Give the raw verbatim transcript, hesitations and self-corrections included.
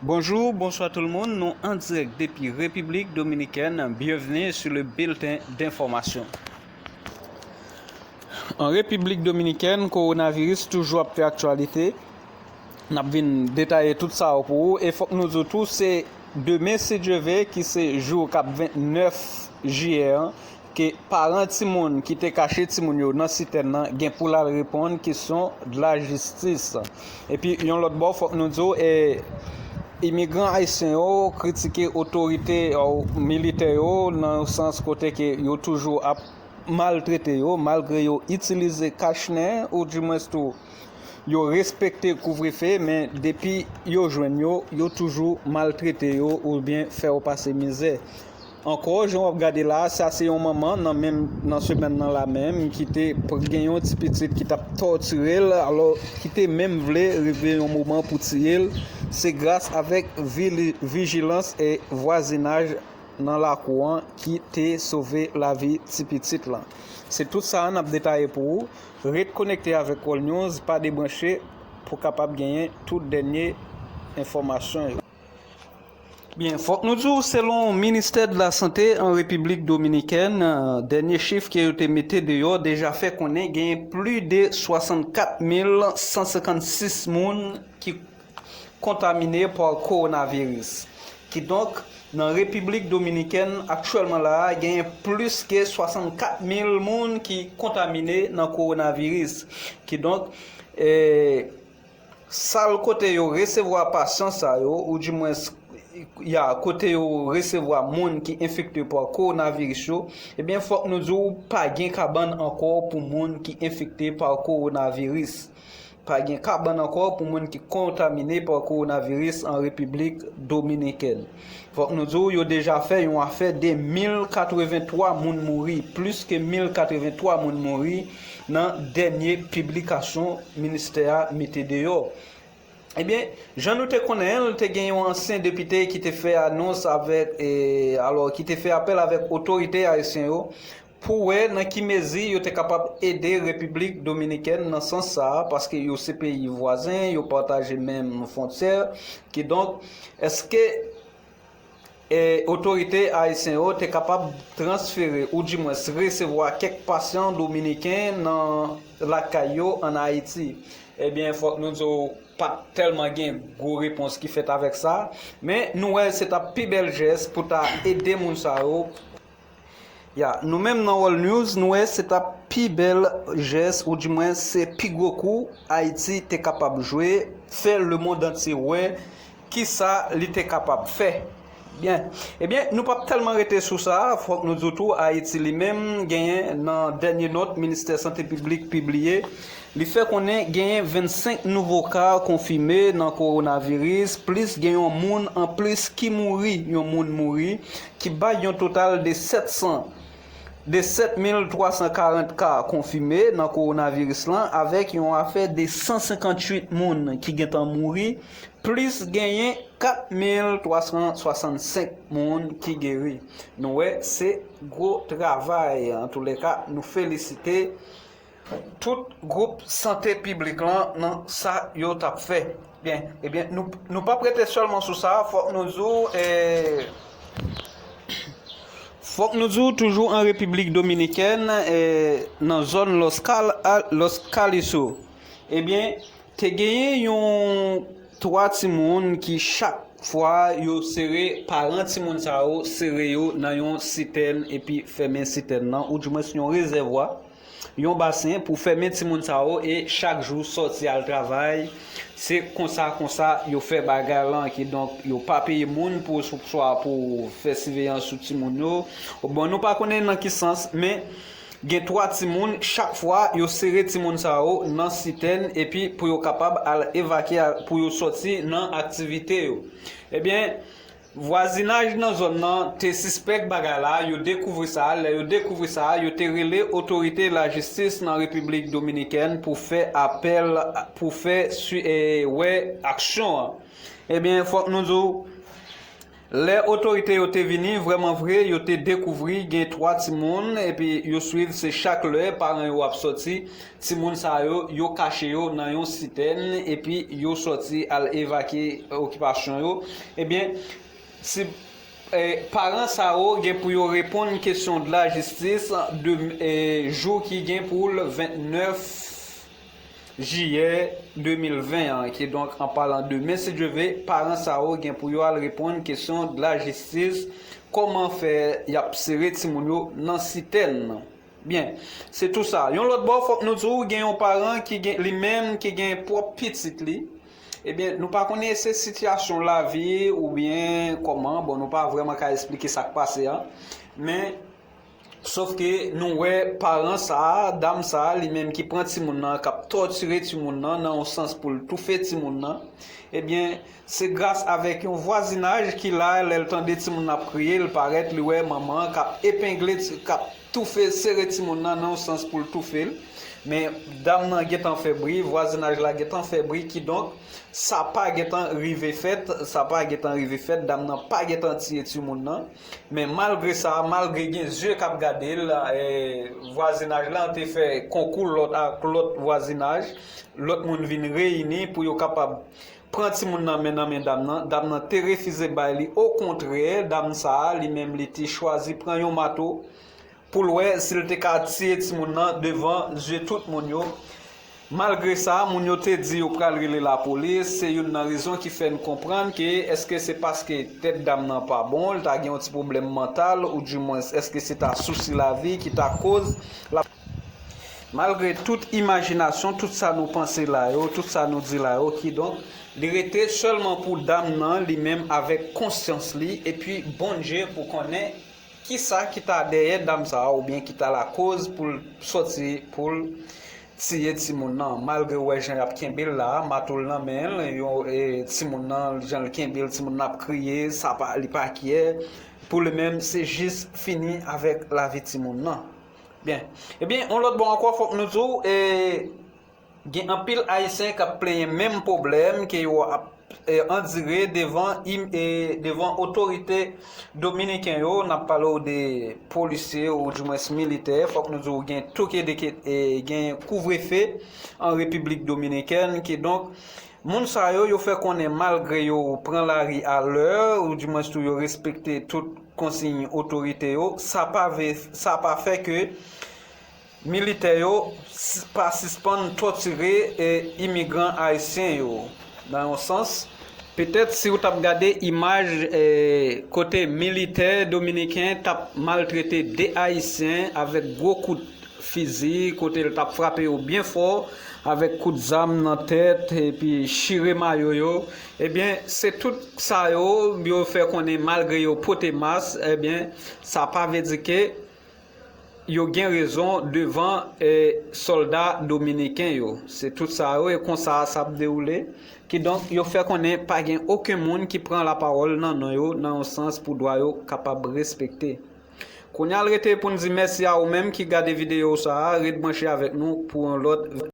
Bonjou, bonswa tout moun, nou an dirèk depi Repiblik Dominikèn, byenvni sou le bilten denfòmasyon. An Repiblik Dominikèn, kowonaviris toujou ap fè aktyalite. N ap vin detaye tout sa yo pou ou. E fòk nou di w tou, se demen, si Dye ve, ki se jou k ap vennèf jiyè an, ke paran timoun ki te kache timoun yo nan sitèn nan gen pou l al reponn kesyon de la jistis. Epi, yon lòt bò, fòk nou di w, e, imigran ayisyen yo kritike otorite, e, militè yo nan yon sans kote ke yo toujou ap maltrete yo, malgre yo itilize kachnen, ou dimwens tou, yo respekte kouvrefe, men depi yo jwenn yo, yo toujou maltrete yo oubyen fè yo pase mizè. Ankò, jan w ap gade la a, sa se yon manman nan menm, nan semèn nan la menm, ki te p-, gen yon ti pitit ki t ap tòtire l, alò, ki te menm vle rive yon moman pou tiye l. Se gras avèk vili-, vijilans e vwazinaj nan lakou an ki te sove lavi ti pitit lan. Se tout sa a n ap detaye pou ou. Ret konekte avèk World News, pa debranche pou w kapab genyen tout dènye enfòmasyon yo. Byen, fòk nou di w, selon Ministè de la Sante an Repiblik Dominikèn, dènye chif ke yo te mete deyò deja fè konnen genyen plis de swasannkat mil san senkannsis moun ki kontamine pa kowonaviris. Kidonk, nan Repiblik Dominikèn, aktyèlman la a, genyen plis ke swasannkat mil moun ki kontamine nan kowonaviris. Kidonk, e, sal kote yo resevwa pasyan sa yo, oudimwens, ya, kote yo resevwa moun ki enfekte pa kowonaviris yo, ebyen, fòk nou di w, pa gen kabann ankò pou moun ki enfekte pa kowonaviris. Pa gen kabann ankò pou moun ki kontamine pa kowonaviris an Repiblik Dominikèn. Fòk nou di w, yo deja fè yon afè de mil katrevenntwa moun mouri, plis ke mil katrevenntwa moun mouri nan dènye piblikasyon ministè a mete deyò. Ebyen, jan nou te konnen l, te gen yon ansyen depite ki te fè anons avèk, e, alò, ki te fè apèl avèk otorite ayisyen yo pou wè nan ki mezi yo te kapab ede Repiblik Dominikèn nan sans sa a, paske yo se peyi vwazen, yo pataje menm fwontyè. Kidonk, èske, e, otorite ayisyen yo te kapab transfere, oudimwens resevwa kèk pasyan dominiken nan lakay yo ann Ayiti? Ebyen, fòk nou di w, pa t tèlman gen gwo repons ki fèt avèk sa, men nou wè se t ap pi bèl jès pou ta ede moun sa yo. Ya, nou menm nan World News, nou wè se t ap pi bèl jès, oudimwens se pi gwo kou Ayiti te kapab jwe, fè lemonn antye wè kisa li te kapab fè. Byen, ebyen, nou p ap tèlman rete sou sa, fòk nou di w tou, Ayiti li menm genyen nan dènye nòt Ministè Sante Piblik pibliye, li fè konnen genyen vennsenk nouvo ka konfime nan kowonaviris, plis gen yon moun anplis ki mouri, yon moun mouri, ki bay yon total de sèt san, de sèt mil twa san karant ka konfime nan kowonaviris lan, avèk yon afè de san senkantuit moun ki gentan mouri, plis genyen kat mil twa san swasannsenk moun ki geri. Nou wè, se gwo travay. Antouleka, nou felisite tout gwoup sante piblik lan nan sa yo t ap fè. Byen, ebyen, nou, nou p ap rete sèlman sou sa, fòk nou di w, e, fòk nou di w, toujou an Repiblik Dominikèn, e, nan zòn Los Cal-, a, Los Caliso, ebyen, te genyen yon twa timoun ki chak fwa yo sere, paran timoun sa yo sere yo nan yon sitèn epi fèmen sitèn nan, oudimwens yon rezèvwa, yon basen pou fèmen timoun sa yo e chak jou sòti al travay. Se konsa, konsa yo fè bagay lan, kidonk yo pa peye moun pou, swa pou fè siveyans sou timoun yo. Bon, nou pa konnen nan ki sans, men gen twa timoun, chak fwa yo sere timoun sa yo nan sitèn epi pou yo kapab al evakye, pou yo sòti nan aktivite yo. Ebyen, vwazinaj nan zòn nan te sispèk bagay la, yo dekouvri sa, lè yo dekouvri sa, yo te rele otorite lajistis nan Repiblik Dominikèn pou fè apèl, pou fè swi-, e, wè aksyon an. Ebyen, fòk nou di w, Lè otorite yo te vini, vrèman vre, yo te dekouvri gen twa timoun, epi yo swiv se chak lè paran yo ap sòti, timoun sa yo, yo kache yo nan yon sitèn, epi yo sòti al evakye okipasyon yo. Ebyen, si, eh, paran sa yo gen pou yo reponn kesyon de la jistis de, eh, jou ki gen pou l vennèf jiyè de mil ven an, ki donk an palan demen, si Dye vle, paran sa yo gen pou yo al reponn kesyon de la jistis, kòman fè y ap sere timoun yo nan sitèn nan. Byen, se tou sa. Yon lòt bò, fòk nou di w, gen yon paran ki gen, li menm, ki gen pwòp pitit li. Ebyen, nou pa konnen se sitiyasyon lavi oubyen kòman, bon, nou pa vrèman ka esplike sa k pase an. Men, sof ke nou wè paran sa a, dam sa a, li menm ki pran timoun nan, k ap tòtire timoun nan, nan yon sans pou l toufe timoun nan. Ebyen, se gras avèk yon vwazinaj ki la, lè l tande timoun nan ap kriye, l parèt, li wè manman an k ap epengle, ti- k ap toufe, sere timoun nan, nan yon sans pou l toufe l. Men, dam nan gentan fè bri, vwazinaj la gentan fè bri, kidonk, sa pa gentan rive fèt, sa pa gentan rive fèt, dam nan pa gentan tiye timoun nan. Men malgre sa, malgre gen zye k ap gade l, eh, vwazinaj la te fè konkou lòt ak lòt vwazinaj, lòt moun vin reyini pou yo kapab pran timoun nan men nan men dam nan. Dam nan te refize bay li. Okontrè, dam sa a, li menm, li te chwazi pran yon mato pou l wè si l te ka tiye timoun nan devan zye tout moun yo. Malgre sa, moun yo te di yo pral rele lapolis. Se youn nan rezon ki fè n konprann ke èske se paske tèt dam nan pa bon, l ta gen yon ti pwoblèm mantal, oudimwens èske se ta sousi lavi ki ta koz la. Malgre tout imajinasyon, tout sa nou panse la yo, tout sa nou di la yo, kidonk, li rete sèlman pou dam nan, li menm avèk konsyans li, epi Bondye pou konnen kisa ki ta dèyè dam sa a, oubyen ki ta lakoz pou l sòti, pou l tiye timoun nan. Malgre w wè jan y ap kenbe l la, mato l nan men l, yo, e, timoun nan, jan l kenbe l, timoun nan ap kriye, sa pa, li pa kyè. Pou li menm, se jis fini avèk lavi timoun nan. Byen. Ebyen, yon lòt bò ankò, fòk nou di w, e, gen anpil Ayisyen k ap plenyen menm pwoblèm ke yo ap, e, andire devan im-, e, devan otorite dominiken yo. N ap pale w de polisye, oudimwens militè. Fòk nou di w gen toke de ke, e, gen kouvrefe an Repiblik Dominikèn. Kidonk, moun sa yo, yo fè konnen malgre yo pran lari alè, oudimwens tou yo respekte tout konsiy otorite yo, sa pa ve-, sa pa fè ke militè yo s-, pa sispann tòtire, e, imigran ayisyen yo. Nan yon sans, petèt si w t ap gade imaj, e, kote militè dominiken t ap maltrete de Ayisyen avèk gwo kout fizi, kote l t ap frape yo byen fò avèk kout zam nan tèt epi chire mayo yo, ebyen, se tout sa yo, yo fè konnen malgre yo pote mas, ebyen, sa pa vle di ke yo gen rezon devan, e, sòlda dominiken yo. Se tout sa yo, e konsa sa ap dewoule. Kidonk, yo fè konnen pa gen okenn moun ki pran lapawòl nan non yo, nan yon sans pou dwa yo kapab respekte. Kounye a, l rete pou n di mèsi a ou menm ki gade videyo sa a, ret branche avèk nou pou yon lòt